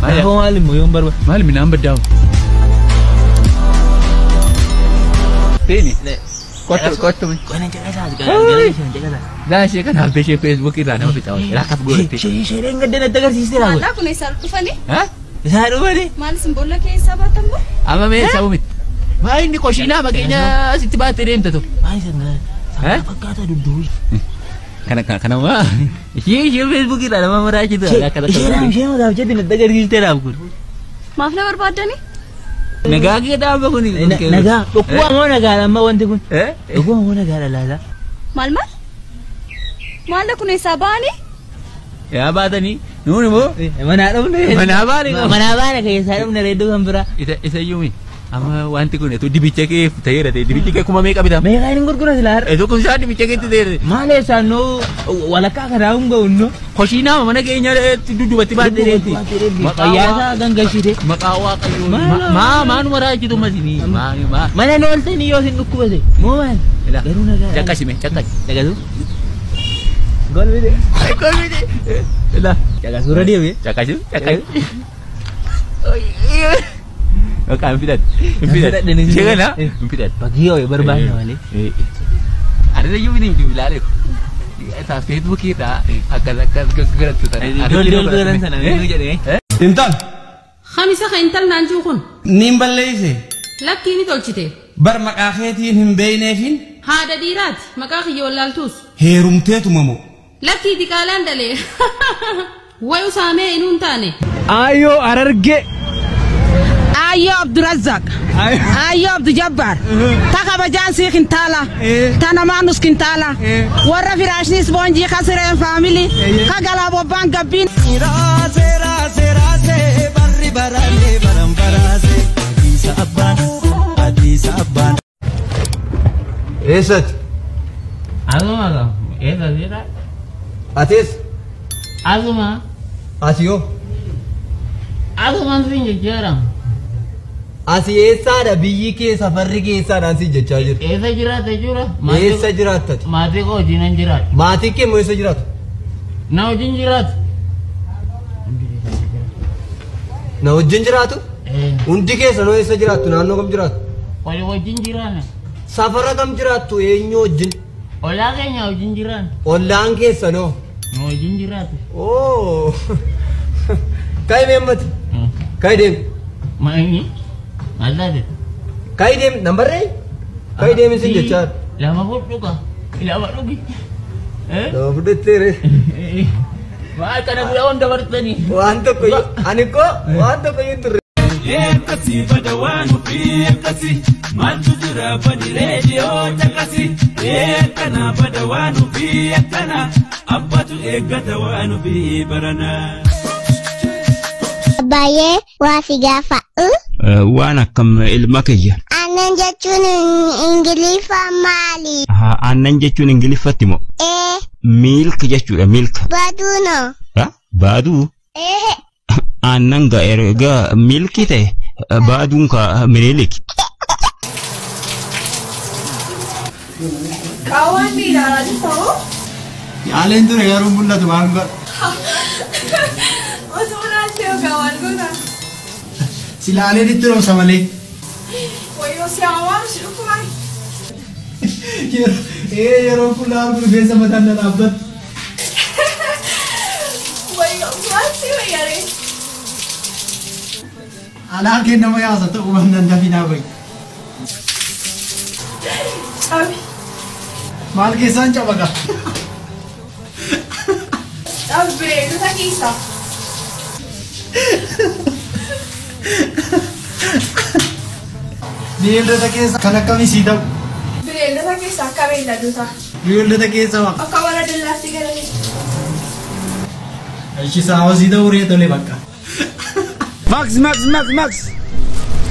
Kanaafuu maal immoo yoon barbaadu. Maal minaan baddaamu? Teeni. Kottu kottu. Qonan caqasaa caqasaa. Daa ishee kanaaf ishee Facebook irraa nama fixa oole. Akkas goote. Ishee gadda natti agarsiiste laa. Maalaa kun eessaa dhufanii? Isaa dhufanii? Maal isin boolla keessaa baatan moo? Amma mee sabu miti. Maa inni koshiinaa makeenya asitti baattee deemta tu. Maal isin sangaa fakkaata dudduubi. Kana kana kana maa ishee ishee Facebook irraa nama maraachitu. Ishee ishee mataaf jetti natti agarsiiste laaf kun. Maaf na barbaaddanii? Nagaa kee dhaaba kun. Nagaa dhukkuba moo nagaadha amma wanti kun? Dhukkuba moo nagaadha laata? Maal maal? Maal kun eessaa ba'anii? Yaa baatanii nuun immoo. Manaa dhufne. Manaa baane. Manaa baane keessaa dhufne reedduu kan biraa. Isa iyyuu amma wanti kun etu dibicha kee ta'eera ta'e dibichi kee kuma meeqa bitama? Meeqa inni gurgura silaa har'a? Etu kun isaa dibicha keetti ta'eera. Maal eessaan nuu walakkaa kanaa hin ga'u nuu. Koshiinaa mana keenya dudduubatti baattee deemti. Fayyaa isaa gangashite. Maqaa waaqayyoo. Maa maanuma raachitu masinii. Maa maa. Mana nu ooltanii yoo isin dhukkubate moo maal? Garuu nagaa. Caqasime caqasi. Caqasu. Golbide. Golbide. Ila. Caqasuura deeme. Caqasu caqasu. Maqaa hin fidadhe. Hin fidadhe. Ishee kana hin fidadhe. Bakkee yoo barbaadna malee. Ani iyyuu miti bilaalee. Isaa Facebook irraa akkas akkas gaggarattu sana. Dol dol godhan sana meenuu jedhee. Intal. Kamisa ka intal naan jiru kun. Niin balleeyse. Lakkii ni tolchite. Bar maqaa keetiin hin beeyneefin. Haadha dhiiraati maqaa kiyya wallaaltuus. Heerumteetuma moo. Lakkii diqaalaan dhalee. Wayu saamee inuu hin taane. Ayyoo Harargee. Ayyoo Abdurazzaq. Ayyoo Abdu Jabbaar. Ta kabajaan sii kintaala. Ta namaanus kintaala. Warra firaashni ispoonjii ka sireen faamilii. Ka galaa bobbaan gabbiin. Raasee raasee raasee barri baraalee baran baraasee. Adiisa abbaan adiisa abbaan. Eessatti? Asuma qaba. Eessa seera? Atis? Asuma. Ati yoo? Asumaan siin jechaadha. Asi eessaadha biyyi kee safarri keessaadhaan siin jechaa jiru. Eessa jiraata jechuudha? Eessa jiraattati? Maatii koo wajjin hin jiraatu. Maatiin kee immoo eessa jiraatu? Na wajjin jiraatu. Na wajjin jiraatu? Hundi keessanoo eessa jiraattu? Naannoo kam jiraattu? Wali wajjin jiraanna. Safara kam jiraattu? Eenyu wajjin? Ollaa keenya wajjin jiraanna. Ollaan keessanoo? Na wajjin jiraatu. Oo. Ka'i meemmati? Ka'i deemi. Maal Maal taate? Ka'i deemi nambarree? Ka'i deemi sin jechaa. Lama fudhu ka. Lama dhugi. Lama fudhatteere. Maal kana bira waan dabartanii? Waan tokko ani koo waan tokko hin turre. Akkasii bada waan ofii akkasii maaltu jira badi reediyoo caqasii. Akkana bada waan ofii akkana abbatu eeggata waan ofii barana. Baay'ee waa si gaafadhu. Waan akkam ilma kiyya. Aannan jechuun Ingiliffa maali? Aannan jechuun Ingiliffatti moo? Ee. Miilk jechuudha miilk. Baaduu noo? Baaduu? Ee. Aannan erga miilkii ta'e baaduun ka minilik. Qaawwaan ni ilaalaa jirta moo? Yaaleen ture garuu mul'atu waan godha. Osoo laaltee ogaa waan goota. Silaaleen itti roobsa malee. Wayyoo si hawaan si dhukkuban. Yeroo fuula argu rifeensa mataan na dhaabbatu. Wayyoo maal si wayyaree? Alaan kee nama yaasa ta'uu baannaan dafii naa bahi. Cabi. Maal keessaan cabaqa? Cabi bineeldota keessaa. Bineeldota keessa kan akkamii sii ta'u? Bineeldota keessa akka beeyladoota. Bineeldota keessa waa? Akka warra dallaatti galanii. Ishi saawwa sii ta'uu ree tole bakka. Max Max Max Max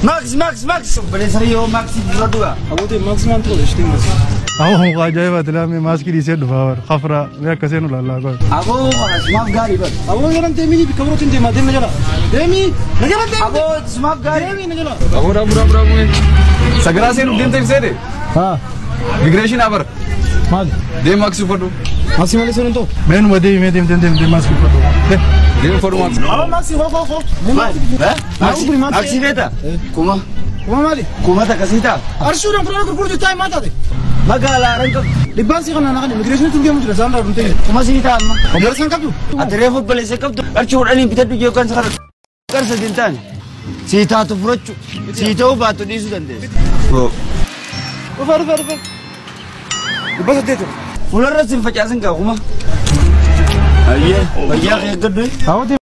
Max Max Max Obboleessa yoo Max dura du'a. Abuute Max maal ta'u ishee Max. Awwa ajaa'iba tilaa maaskii dhiisee dhufaa bara khafra mee akkasii nu laallaa qoy. Aboo sumaaf gaarii bara. Aboo jalan deemii bikka birootti hin deemaa deemi na jala. Deemii na jala deemi. Aboo sumaaf gaarii. Deemii na jala. Aboo dhaabuu dhaabuu dhaabuu. Sagaraa seenuuf deemtee ibseete? Haa. Migreeshinaa bara. Maali? Deemi maaksii uffadhu. Maaksii malee seenuun ta'u. Meenuma deemi mee deemi deemi deemi maaskii uffadhu. Deemi uffadhu maaksii. Aboo maaksii hoo hoo hoo. Maaksii maaksii beektaa? Kuma. Kuma maali? Kuma takkasii ta'a. Arshuudhaan fudhanii gurguruu jirtaa himaa taate. Magaalaa haran qabdu. Dhibbaan sii kanaan haqan immigireeshiniitti deemu jira isaan irraa dhumtee. Kuma sii ta'a amma. Obboleessa hin qabdu. Ati reefu obboleessa qabdu. Qarshii kudhaniin bitadhu yookaan sakara. Qarsa hin taane. Sii taatu furachuu. Sii ta'uu baattu dhiisuu dandeessa. Dhufa dhufa dhufa. 800. Fuularra sin facaasin kaa kuma. Ayyee fayyaa kee eeggadhu. Hawwati